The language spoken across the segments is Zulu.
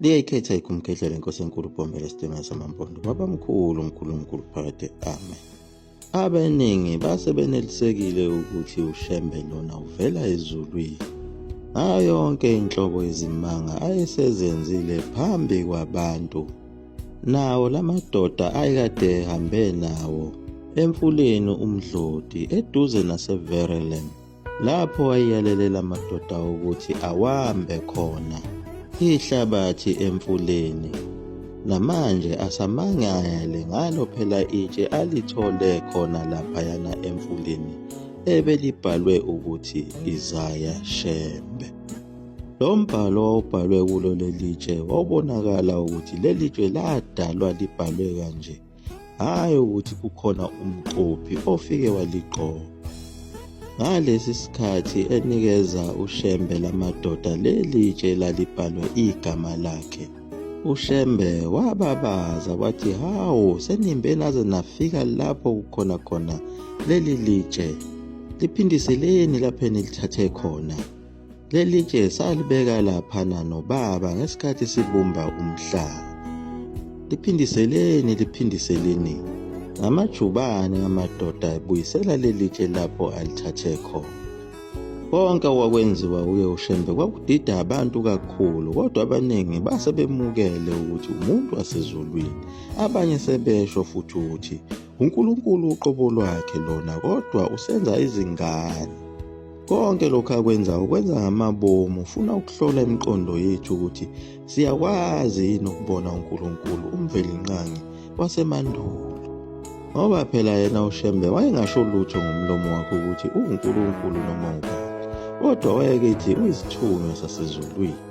Liyayikhetha ikhumkhehlela inkosi enkulu Bhombela esitimela samaMpondo. Babamkhulu mkhulu mkhulu phakade amen. Abaningi base benelisekile ukuthi uShembe lona uvela ezulwini. Ngayo yonke inhlobo yezimanga ayesezenzile phambi kwabantu. Nawo lamadoda ayekade ehambe nawo emfuleni uMdloti eduze naseVerelen. Lapho wayeyalelela amadoda ukuthi awambe khona ihlabathi emfuleni. Namanje asamangele ngalo phela itshe alithole khona laphayana emfuleni ebelibhalwe ukuthi Isaya Shembe. Lo mbhalo owawubhalwe kulo leli tshe wawubonakala ukuthi leli tshe ladalwa libhalwe kanje. Hhayi ukuthi kukhona umqophi ofike waliqopha. Ngalesi sikhathi enikeza uShembe lamadoda leli tshe lalibhalwe igama lakhe. UShembe wababaza wathi, hawu senimbe naze nafika lapho kukhona khona leli litshe, liphindiseleni lapho enilithathe khona. Leli tshe salibeka laphana nobaba ngesikhathi sibumba umhlaba. Liphindiseleni, liphindiseleni. Ngamajubane amadoda ebuyisela leli tshe lapho alithathe khona. Konke okwakwenziwa uye uShembe kwakudida abantu kakhulu, kodwa abaningi base bemukele ukuthi umuntu wasezulwini. Abanye sebesho futhi ukuthi uNkulunkulu uqobo lwakhe lona, kodwa usenza izingane. Konke lokhu akwenzayo ukwenza ngamabomu, ufuna ukuhlola imiqondo yethu ukuthi siyakwazi yini ukubona uNkulunkulu uMvelinqangi wasemandulo. Ngoba phela yena uShembe wayengasho lutho ngomlomo wakhe ukuthi uwuNkulunkulu noma ubani, kodwa wayekethi uyisithunywa sasezulwini.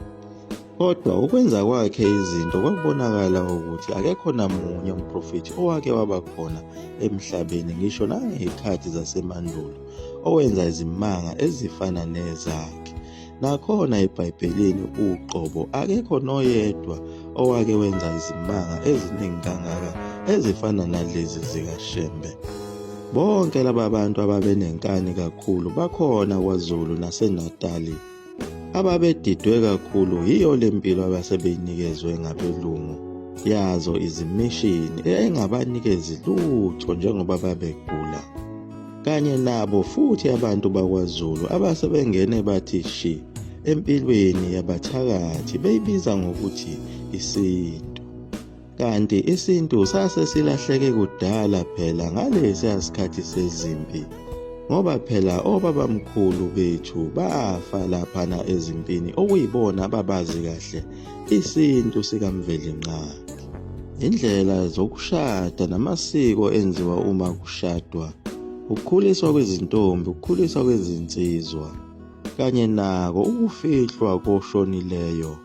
Kodwa ukwenza kwakhe izinto kwakubonakala ukuthi akekho namunye umprofethi owake waba khona emhlabeni ngisho nangezikhathi zasemandulo owenza izimanga ezifana nezakhe. Nakhona eBhayibhelini uqobo akekho noyedwa owake wenza izimanga eziningi kangaka ezifana nalezi zikaShembe. Bonke laba bantu ababenenkani kakhulu bakhona KwaZulu naseNatali Ababedidwe kakhulu yiyo le mpilo abasebeyinikezwe ngabelungu yazo izimishini eyayingabanikezi lutho njengoba babegula. Kanye nabo futhi abantu bakwaZulu abasebengene bathi shi empilweni yabathakathi beyibiza ngokuthi isintu. Kanti isintu sase silahleke kudala phela ngalesiya sikhathi sezimpi ngoba phela obabamkhulu bethu bafa laphana ezimpini okuyibona ababazi kahle isintu sikaMvelinqangi. Indlela zokushada namasiko enziwa uma kushadwa, ukukhuliswa kwezintombi, ukukhuliswa kwezinsizwa kanye nako ukufihlwa koshonileyo.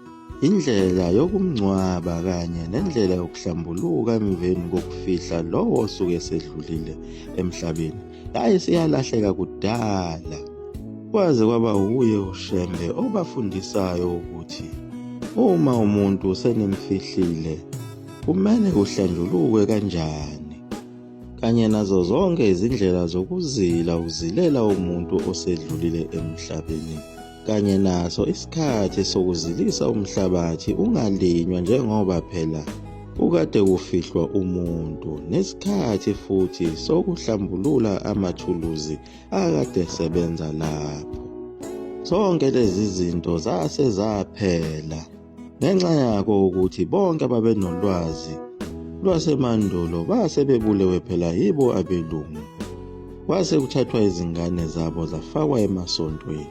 Indlela yokumngcwaba kanye nendlela yokuhlambuluka emveni kokufihla lowo osuke esedlulile emhlabeni yayisiyalahleka kudala. Kwaze kwaba wuye uShembe obafundisayo ukuthi uma umuntu senimfihlile kumele kuhlanjulukwe kanjani kanye nazo zonke izindlela zokuzila uzilela umuntu osedlulile emhlabeni. Kanye naso isikhathi sokuzilisa umhlabathi ungalinywa njengoba phela kukade kufihlwa umuntu, nesikhathi futhi sokuhlambulula amathuluzi akade esebenza lapho. Zonke lezi zinto zase zaphela. Ngenxa yako ukuthi bonke ababenolwazi lwasemandulo base bebulewe phela yibo abelungu. Kwase kuthathwa izingane zabo zafakwa emasontweni.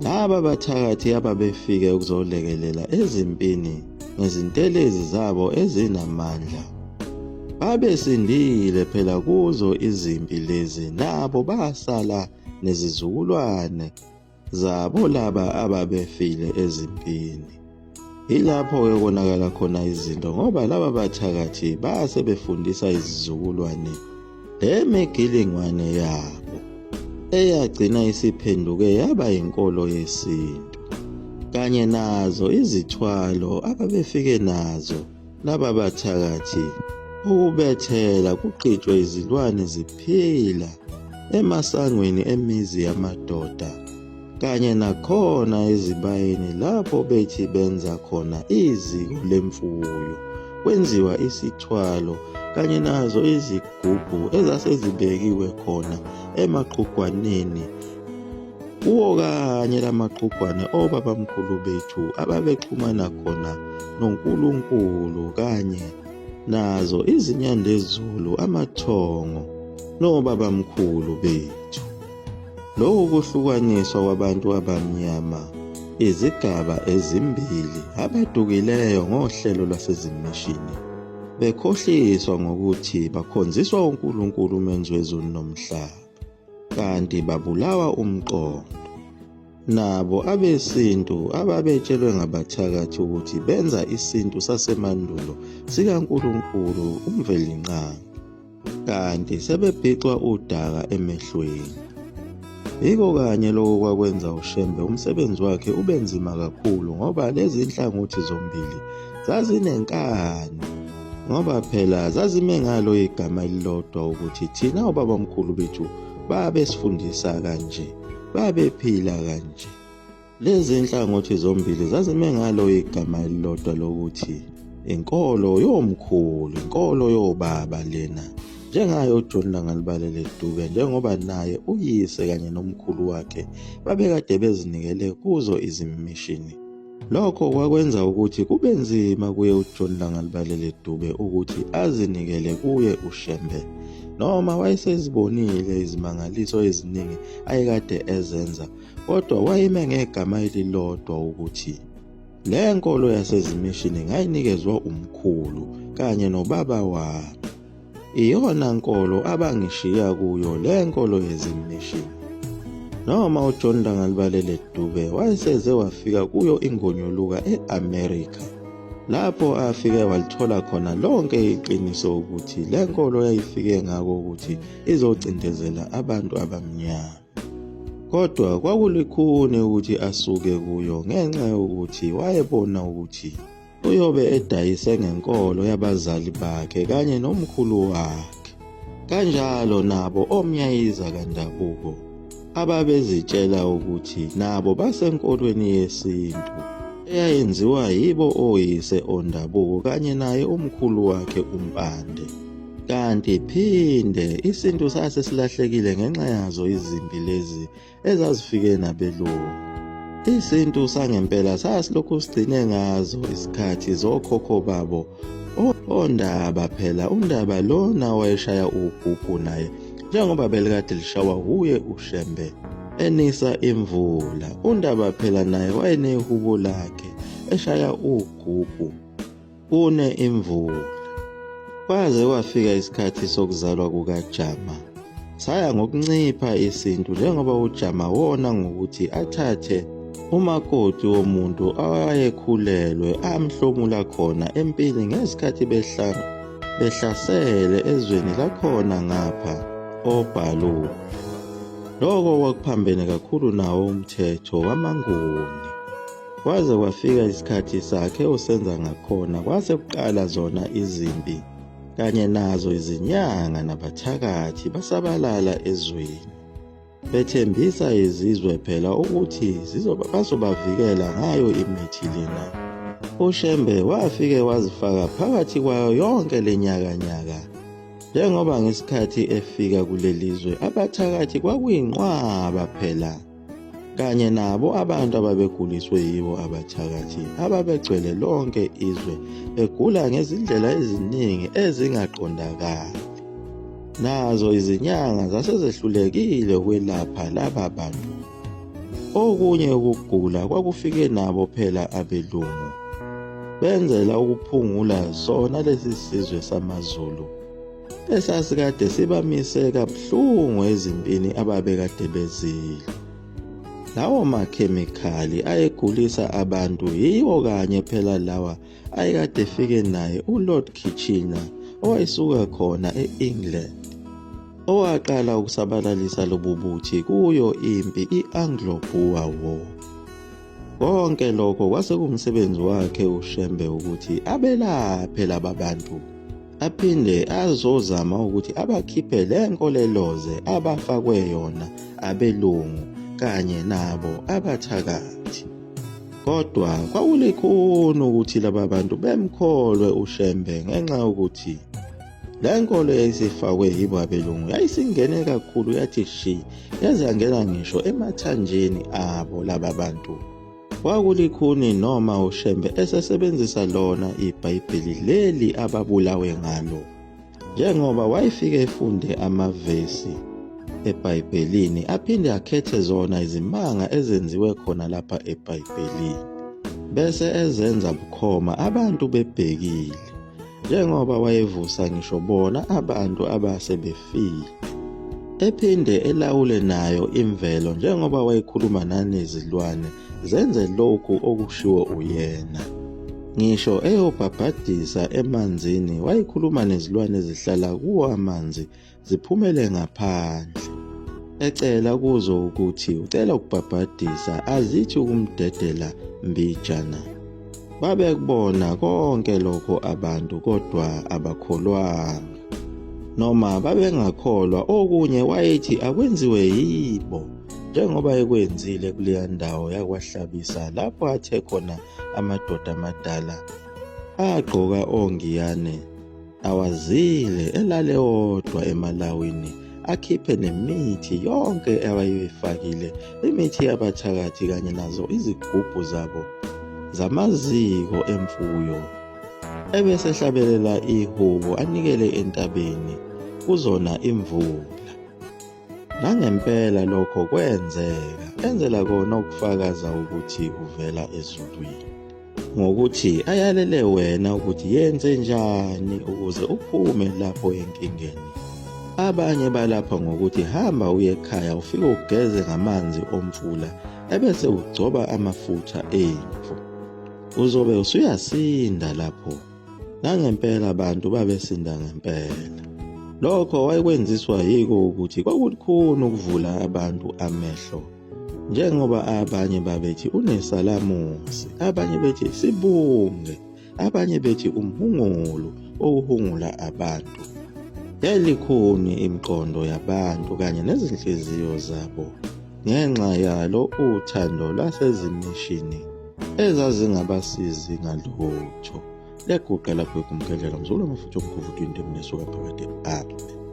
Laba bathakathi ababefike ukuzolekelela ezimpini ngezintelezi zabo ezinamandla babesindile phela kuzo izimpi lezi nabo basala nezizukulwane zabo laba ababefile ezimpini. Yilapho-ke konakala khona izinto ngoba laba bathakathi base befundisa izizukulwane le migilingwane yabo eyagcina isiphenduke yaba inkolo yesintu kanye nazo izithwalo ababefike nazo laba bathakathi ukubethela kugqitshwe izilwane ziphila emasangweni emizi yamadoda. Kanye nakhona ezibayeni lapho bethi benza khona iziko lemfuyo, kwenziwa isithwalo kanye nazo izigubhu ezasezibekiwe khona emaqhugwaneni. Kuwo kanye lamaqhugwane obabamkhulu bethu ababexhumana khona noNkulunkulu kanye nazo izinyandezulu, amathongo nobabamkhulu bethu. Lokhu kuhlukaniswa kwabantu abamnyama izigaba ezimbili abadukileyo ngohlelo lwasezimishini bekhohliswa ngokuthi bakhonziswa uNkulunkulu umenzi wezulu nomhlaba kanti babulawa umqondo. Nabo abesintu ababetshelwe ngabathakathi ukuthi benza isintu sasemandulo sikaNkulunkulu uMvelinqangi kanti sebebhixwa udaka emehlweni. Yiko kanye lokho kwakwenza uShembe umsebenzi wakhe ube nzima kakhulu ngoba lezi nhlangothi zombili zazinenkani ngoba phela zazime ngalo igama elilodwa ukuthi thina obabamkhulu bethu babesifundisa kanje, babephila kanje. Lezi nhlangothi zombili zazime ngalo igama elilodwa lokuthi inkolo yomkhulu, inkolo yobaba lena. Njengaye uJohn Langalibalele Dube njengoba naye uyise kanye nomkhulu wakhe babekade bezinikele kuzo izimishini. Lokho kwakwenza ukuthi kube nzima kuye uJohn Langalibalele Dube ukuthi azinikele kuye uShembe noma wayesezibonile izimangaliso eziningi ayekade ezenza kodwa wayeme ngegama elilodwa ukuthi le nkolo yasezimishini ngayinikezwa umkhulu kanye nobaba wami. Iyona nkolo abangishiya kuyo le nkolo yezimishini. Noma uJohn Langalibalele Dube wayeseze wafika kuyo ingonyuluka e-America lapho afike walithola khona lonke iqiniso ukuthi le nkolo yayifike ngako ukuthi izocindezela abantu abamnyama. Kodwa kwakulikhuni ukuthi asuke kuyo ngenxa yokuthi wayebona ukuthi uyobe edayise ngenkolo yabazali bakhe kanye nomkhulu wakhe. Kanjalo nabo omnyayiza kaNdabuko ababezitshela ukuthi nabo basenkolweni yesintu eyayenziwa yibo oyise oNdabuko kanye naye umkhulu wakhe uMpande. Kanti phinde isintu sase silahlekile ngenxa yazo izimpi lezi ezazifike nabelungu. Isintu sangempela sasilokhu sigcine ngazo isikhathi zokhokho babo ondaba phela undaba lona wayeshaya ugubhu naye njengoba belikade lishawa wuye uShembe enisa imvula. Undaba phela naye wayenehubo lakhe eshaya ugubhu Kune imvula. Kwaze kwafika isikhathi sokuzalwa kukaJama. Saya ngokuncipha isintu njengoba uJama wona ngokuthi athathe umakoti womuntu awayekhulelwe amhlomula khona empini ngesikhathi behlasele ezweni lakhona ngapha oBhalule. Lokho kwakuphambene kakhulu nawo umthetho wamaNguni. Kwaze kwafika isikhathi sakhe usenza ngakhona kwase kuqala zona izimpi kanye nazo izinyanga nabathakathi basabalala ezweni bethembisa izizwe phela ukuthi bazobavikela ngayo imithi lena. UShembe wafike wazifaka phakathi kwayo yonke le nyakanyaka njengoba ngesikhathi efika kulelizwe abathakathi kwakuyinqwaba phela. kanye nabo abantu ababeguliswe yibo abathakathi ababegcwele lonke izwe begula ngezindlela eziningi ezingaqondakali. Nazo izinyanga zasezehlulekile ukwelapha laba bantu. Okunye ukugula kwakufike nabo phela abelungu benzela ukuphungula sona lesi sizwe samaZulu esasikade sibamise kabuhlungu ezimpini ababekade bezile. Lawo makhemikhali ayegulisa abantu yiwo kanye phela lawa ayekade efike naye uLord Kitchener owayesuka khona e-England owaqala ukusabalalisa lobu buthi kuyo impi i-Anglo-Boer War. Konke lokho kwase kuwumsebenzi wakhe uShembe ukuthi abelaphe laba bantu aphinde azozama ukuthi abakhiphe le nkoleloze abafakwe yona abelungu kanye nabo abathakathi. Kodwa kwakulikhuni ukuthi laba bantu bemkholwe uShembe ngenxa yokuthi le nkolo yayisifakwe yibo abelungu yayisingene kakhulu yathi shi yaze yangena ngisho emathanjeni abo laba bantu. Kwakulikhuni noma uShembe esesebenzisa lona iBhayibheli leli ababulawe ngalo. Njengoba wayefike efunde amavesi eBhayibhelini aphinde akhethe zona izimanga ezenziwe khona lapha eBhayibhelini bese ezenza bukhoma abantu bebhekile njengoba wayevusa ngisho bona abantu abase befile ephinde elawule nayo imvelo njengoba wayekhuluma nanezilwane zenze lokhu okushiwo uyena. Ngisho eyobhabhadisa emanzini wayekhuluma nezilwane ezihlala kuwo amanzi ziphumele ngaphandle. Ecela kuzo ukuthi ucela ukubhabhadisa azithi ukumdedela mbijana. Babekubona konke lokho abantu kodwa abakholwanga. Noma babengakholwa okunye wayethi akwenziwe yibo njengoba ekwenzile kuleya ndawo yakwaHlabisa lapho athe khona amadoda amadala agqoka ongiyane awazile elale wodwa emalawini akhiphe nemithi yonke abayifakile imithi yabathakathi kanye nazo izigubhu zabo zamaziko emfuyo ebesehlabelela ihubo anikele entabeni kuzona imvula. Nangempela lokho kwenzeka, enzela kona ukufakaza ukuthi uvela ezulwini. Ngokuthi ayalele wena ukuthi yenze njani ukuze uphume lapho enkingeni. Abanye balapha ngokuthi hamba uye ekhaya ufike ugeze ngamanzi omfula ebese ugcoba amafutha emvu. Uzobe usuyasinda lapho. Nangempela abantu babesinda ngempela. Lokho wayekwenziswa yiko ukuthi kwakulikhuni ukuvula abantu amehlo. Njengoba abanye babethi unesalamusi, abanye bethi sibunge, abanye bethi umhungulu owuhungula abantu. Yayilikhuni imiqondo yabantu kanye nezinhliziyo zabo ngenxa yalo uthando lwasezimishini ezazingabasizi ngalutho. Liyaguqa lapho ekumgedlela mzukulu wamafutha omkhuvu into emnesuka phakade. Amen.